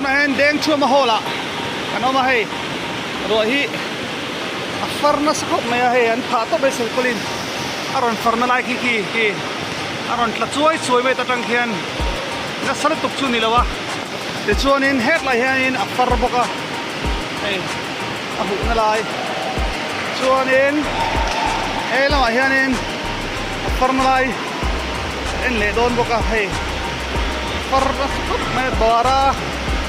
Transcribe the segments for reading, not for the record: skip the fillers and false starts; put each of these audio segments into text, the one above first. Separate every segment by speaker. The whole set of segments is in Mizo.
Speaker 1: Tunah hian Dengchhuama hall ah kan awm a hei ruah hi a far nasa khawp mai a hei an phah tawp mai silpaulin a rawn far na lai khi khi khi a rawn tla chuai chuai mai ta tang khian nasa lutuk chu ni lo a tichuanin hetlai hianin a far bawk a hei a huh na lai chuanin he lamah hianin a far na lai en leh dawn bawk a hei. Far a khawp mai a bar a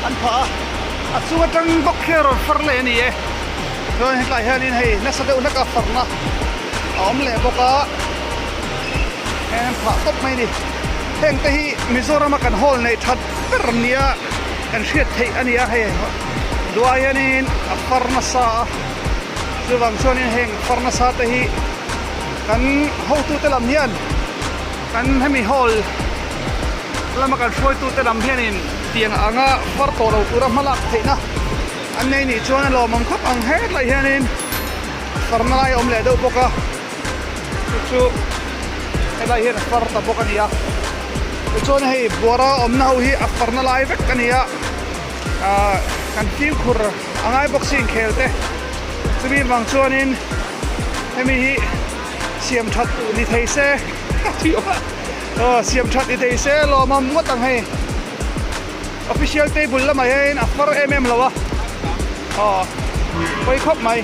Speaker 1: an phah a a chung atang bawk hi a rawn far leh a ni e chuan hetlai hianin hei nasa deuh hlek a farna a awm leh bawk a heng an phah tawp mai a ni heng te hi Mizoram a kan hall neih that ber nia kan hriat theih a ni a hei duai hianin a far nasa a chuvang chuanin heng far nasa te hi kan hotute lam hian. Kan hemi hall lama kan hruaitute lam hianin tiang anga far tawh lo tura hma lak theihna an nei nih chuan a lawmawm khawp ang hetlai hianin farna lai a awm leh deuh bawk a chu chu helai hian a far ta bawk a ni a tichuan hei buara awmna ho hi a farna lai vek a ni a ahh kan fimkhur a ngai bawk si inkhel te chumi vang chuanin hemi hi. Siam that ni thei se ka ti awm a aw siam that ni thei se lawmawm ngawt ang hei official table lamah hian a far em em lo a aw pawi khawp mai.